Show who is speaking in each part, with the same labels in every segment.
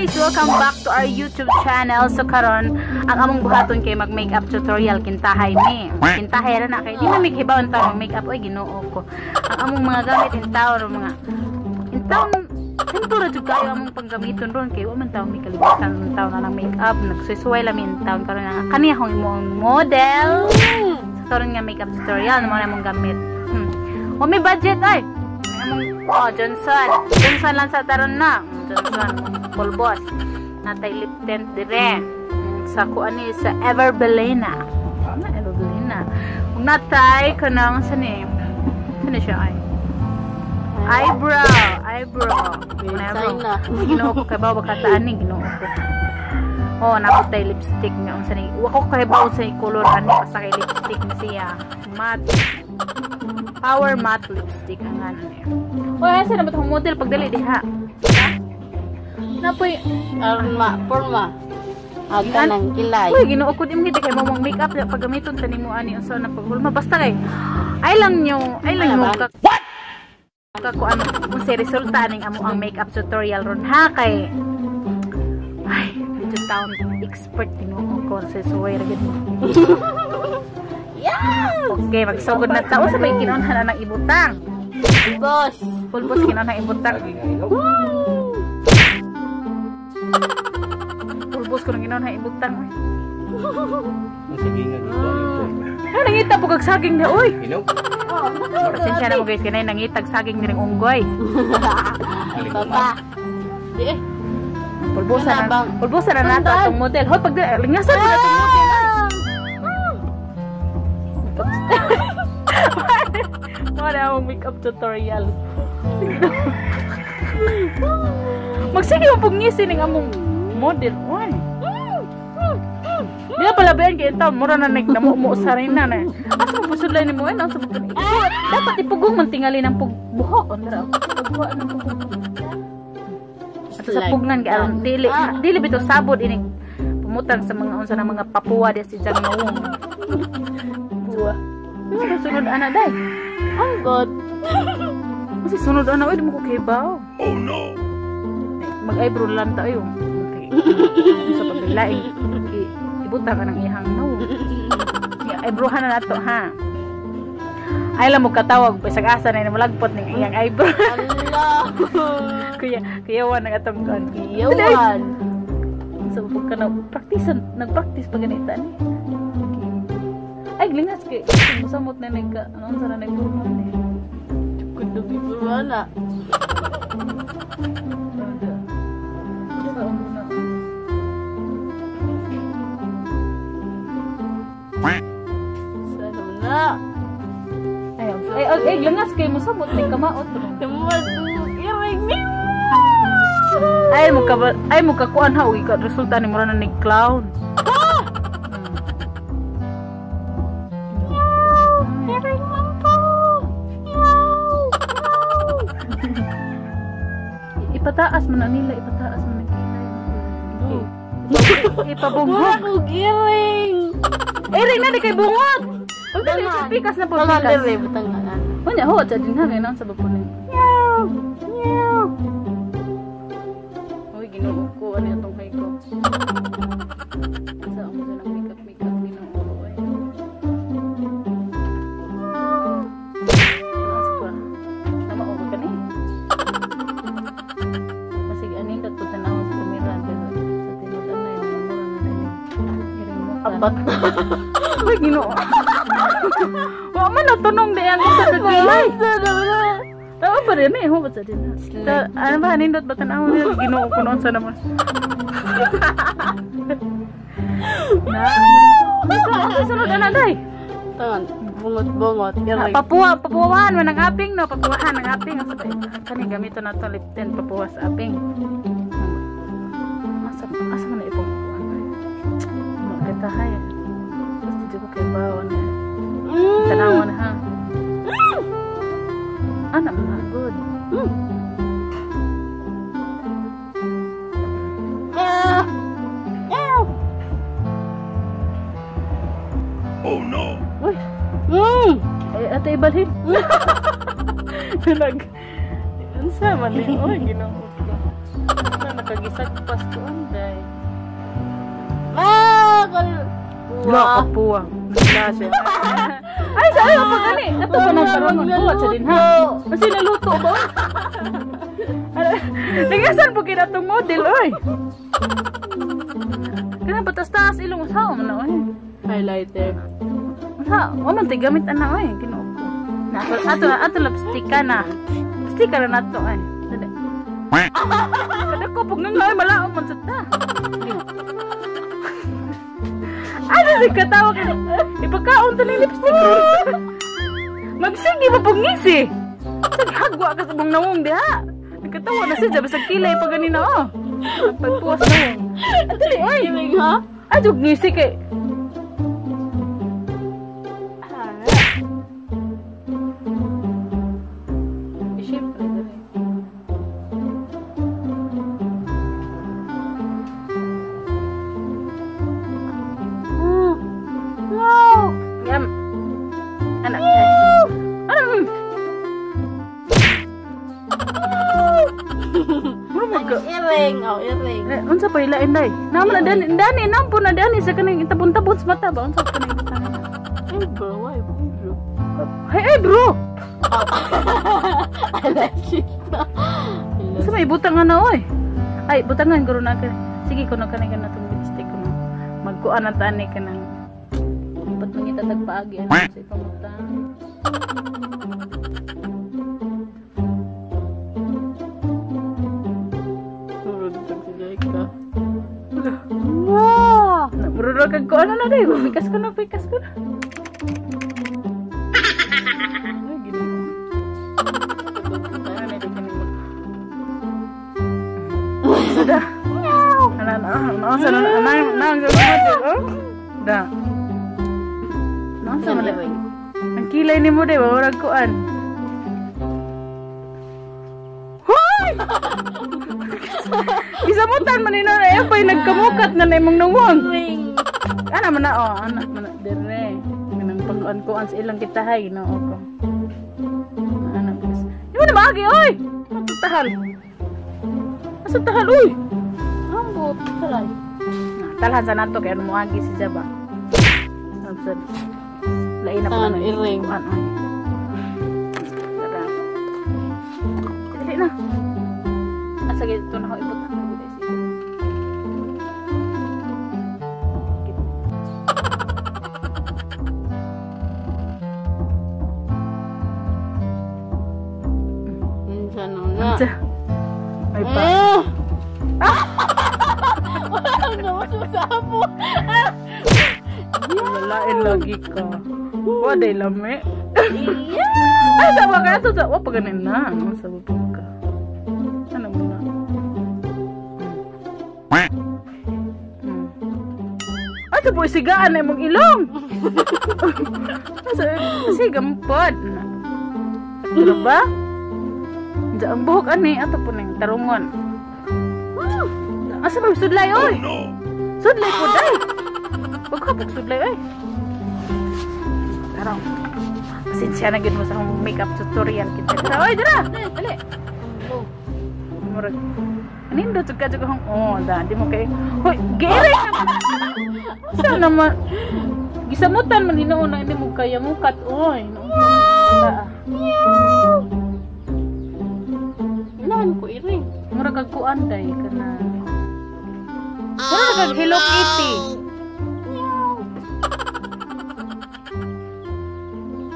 Speaker 1: Guys! Welcome back to our YouTube channel. So karon ang among buhaton kay mag-makeup tutorial kintahay mi. Kintahay ra na kay di na mi kibaw ta mag-makeup, oy, Ginoo ko. Ang among mga gamit in taon mga in taon simple ra jud kayo among panggamiton ron kay wa man taw mi kalibutan ng taon na ng makeup, nagsusuway lang mi in taon karon nga kani akong imong model. Sa karon nga makeup tutorial mo na among gamit. Wa mi budget ay. Among oh Johnson. Johnson lang sa taron na. Johnson pulbos. Natay lip tint dire. Sa kuan ni sa Everbelena. Ano Everbelena? Ug natay kanang sa ni. Ano siya ay? Eyebrow, eyebrow. Eyebrow. Ginoo ko kay bawa kataan ni Ginoo ko. Oh, naputay lipstick nga unsa ni. Wa ko kay bawa sa color ani basta kay lipstick ni siya. Matte. Power matte lipstick ang ano niya. Oy, asa na ba tong model pagdali diha? Napoy
Speaker 2: aron ma porma. Aga nang kilay.
Speaker 1: Uy, Ginoo ko di mo kay mo make-up pag gamiton ta nimo ani unsa na paghulma basta kay ay lang nyo, ay lang nyo ka. What? Ka ano kung si resulta aning amo ang makeup tutorial ron ha kay ay medyo town expert Ginoo ko sa suway ra gid mo.
Speaker 2: Yeah!
Speaker 1: Okay, magsugod na ta. Unsa may kinonhan na ng ibutang?
Speaker 2: Boss.
Speaker 1: Pulbos kinonhan ibutang. Pulbos ko nang kinonhan ibutang. Ay, nangita po kag saging na, oy. Pasensya na mo guys, kanay nangitag saging niring unggoy.
Speaker 2: Papa. Di eh.
Speaker 1: Pulbosa na. Pulbosa na nato atong model. Hoy, pag lingasan na atong model. Wala akong makeup tutorial. Magsige mo pug ngisi ning among model. Oy. Di pala bayan kay taon mura na nagnamumo sa rin na. Asa mo pusudlay nimo ay sa dapat ipugong man tingali ng pugbuhok. Andra. Pugbuhok ng pugong. Ato sa pugnan kay aron dili dili bitaw sabod inig pumutang sa mga unsa na mga Papua di si Jang Nawong.
Speaker 2: Buwa.
Speaker 1: Ano sunod ana day?
Speaker 2: Oh God.
Speaker 1: Kasi sunod ana oy di mo ko kibaw.
Speaker 3: Oh no.
Speaker 1: Mag-eyebrow lang ta ayo. Okay. Sa pagbilaing ibutang ka ng ihang no. Eyebrowhan na nato ha. Ay lang mo katawag bisag asa na malagpot ning iyang eyebrow.
Speaker 2: Allah.
Speaker 1: Kuya, kuyawan ang atong kon.
Speaker 2: Kuyawan.
Speaker 1: So pag ka nagpractice, nagpractice pa ganita ni. Ay glingas kay musamot na nagka ano unsa na nagbuhat ni.
Speaker 2: Kundo bibana. Sana na.
Speaker 1: Ay, ay, ay, glingas kay musamot ni kamaot. Ay mo ka ay mo ka kuan ha uy ka resulta ni mura na ni clown. Ipataas man na nila, ipataas man ang kilay. Ipabungot.
Speaker 2: Mura ko giring.
Speaker 1: Iring na di kay bungot. Pag dali pikas na po pikas.
Speaker 2: Butangan.
Speaker 1: Unya ho sa din ha kay naon sa bapunin. Meow. Meow. Uy, Ginoo ko ani atong kay ko. Sa amo sa makeup makeup Ginoo ko oy. Nama og kani. Masig aning datto tan-aw sa kamera pero sa tinud-an na yun, mura na ni. Iring mo.
Speaker 2: Abat.
Speaker 1: Uy, Ginoo. Wa man natunong di ang sa kagilay. Tao pa rin eh, huwag sa din. Ano ba, nindot ba tan-aw niya? Ginoo ko noon sa naman. Na. Sa sunod ana day.
Speaker 2: Tangan, bungot-bungot.
Speaker 1: Papuwa, papuwahan man ang aping no, papuwahan ang aping. Kani gamito na to lip tint papuwa sa aping. Asa asa man na ipong kuan. Magkatahay. Basta di ko kay bawon. Tanawan ha. Ana man na good.
Speaker 3: Oh no.
Speaker 1: Uy. Ay, ate ibalhin. Nag unsa man ni oy Ginoo ko. Nakagisag pas ko anday.
Speaker 2: Ah,
Speaker 1: Wala ka puwa. Wala siya. Ay, sa ayaw pa gani. Ato pa nang karon buhat sa din ha. Kasi naluto ba? Nagasan po kina tong model oy. Kana patas-taas ilong usaw man na oy.
Speaker 2: Highlighter.
Speaker 1: Unsa? Wa man tay gamit ana oy, Ginoo ko. Na ato ato lipstick ka na. Lipstick ka na nato ay. Dali. Kada ko pug nga ay malaom man sa ta. Ano si katawa ka? Ipagkaon ta ni lipstick. Magsige ba pug ngisi? Hagwa ka sa bang nawong diha. Nagkatawa na siya bisag kilay pa ganina oh. Pagpuwas na. Dali oy.
Speaker 2: Ha?
Speaker 1: Adug ngisi kay. Siyempre, dali.
Speaker 2: Wow!
Speaker 1: Yam. Anak. Ano?
Speaker 2: Earring, oh, earring.
Speaker 1: Eh, unsa pa ilain day? Naman na dani, dani nampo na dani sa kaning itabon-tabon sa mata ba? Unsa pa kaning butang?
Speaker 2: Ay, bro, why, bro?
Speaker 1: Hey, ay, bro.
Speaker 2: Eyelashes.
Speaker 1: Unsa may butang ana oy? Ay, butangan guro na ka. Sige kuno kanay kana tong lipstick kuno. Magkuan na tani kanang. Dapat mangita tag paagi ano sa ipamutang.
Speaker 2: Wow!
Speaker 1: Murag kag kuan na day, pikas ko na, pikas ko na. Ay, Ginoo. Sudah. Ana na, na sa na na na na. Da. Na sa man. Ang kilay nimo day, murag kuan. Hoy! Gisamutan man nino na pay nagkamukat na na imong nawong. Ana man na oh, ana man na dire. Kanang pagkuan-kuan sa ilang kitahay Ginoo ko. Ana bilis. Di mo na maagi oy. Matutahal. Asa tahal oy?
Speaker 2: Ambot, talay.
Speaker 1: Talhan sa nato kay ano moagi si Jaba. Absad. Lain na po na
Speaker 2: earring.
Speaker 1: Kuan oy. Tara. Dali na. Asa gid to na ko ibutang na gid sige.
Speaker 2: Unsa no na?
Speaker 1: Ay pa.
Speaker 2: Wala na masasabo.
Speaker 1: Lalain lagi ka. Waday lami. Ay sa ba kaya to? Wa pa ganin na. Ano sa ba ka? Ano mo na? Ay, sa po sigaan na imong ilong. Sa gampod. Ano ba? Diyan ang buhok ani ato po ning tarungon. Asa ba sudlay oy?
Speaker 3: Oh no!
Speaker 1: Sudlay po day. Pagkapog sudlay oy. Tarong. Pasensya na gyud mo sa akong makeup tutorial kita. Dara oy, dara. Dali. Murag. Anindot jud ka jud akong oh, da di mo kay. Hoy, giiray naman. Sa naman gisamutan man hinuon na hindi mo kaya mukat oy.
Speaker 2: Inahan ko iring.
Speaker 1: Murag kag kuan day kana. Murag kag Hello Kitty.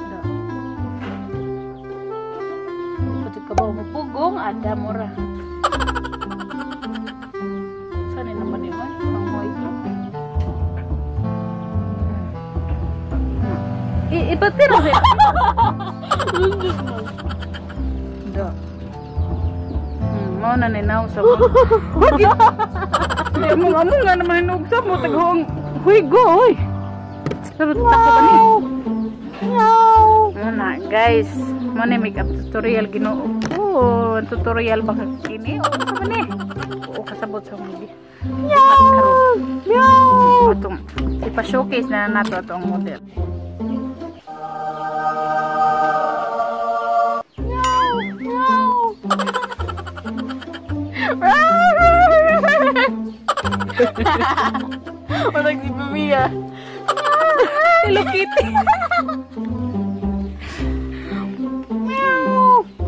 Speaker 1: Da. Pati ka ba mupugong ada mura. Saan naman yun? Ang hoy ko. Ipatira siya. Da. Mao na ni now sa mo. Among among nga naman hinugsa mo taghoong huigo oy. Sabi tako ba ni?
Speaker 2: Meow.
Speaker 1: Muna guys, mo ni makeup tutorial Ginoo ko. Tutorial ba kini? O sa man ni? Oo kasabot sa mga. Meow. Meow. Atong ipa-showcase na nato atong model. Meow. Meow.
Speaker 2: Murag si Mia.
Speaker 1: Hello Kitty.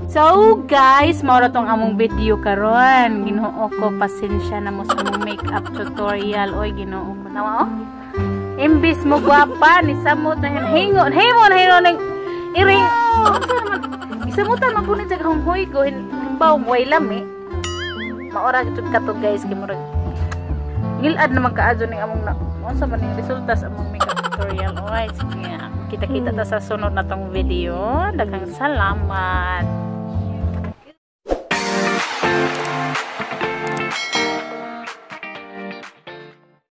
Speaker 1: So guys, mao ra tong among video karon. Ginoo ko, pasensya na mo sa among makeup tutorial. Oy, Ginoo ko. Nawa oh. Imbis mo gwapa ni samot na hingo, himo na hino ning iring. Unsa naman? Isamutan man punit sa hunghoy ko himbaw mo way lami. Maora jud kato, guys, kay murag ngilad naman kaadyo ning among na unsa man ning resulta sa among makeup tutorial. Alright, sige. Kita-kita ta sa sunod na tong video. Daghang salamat.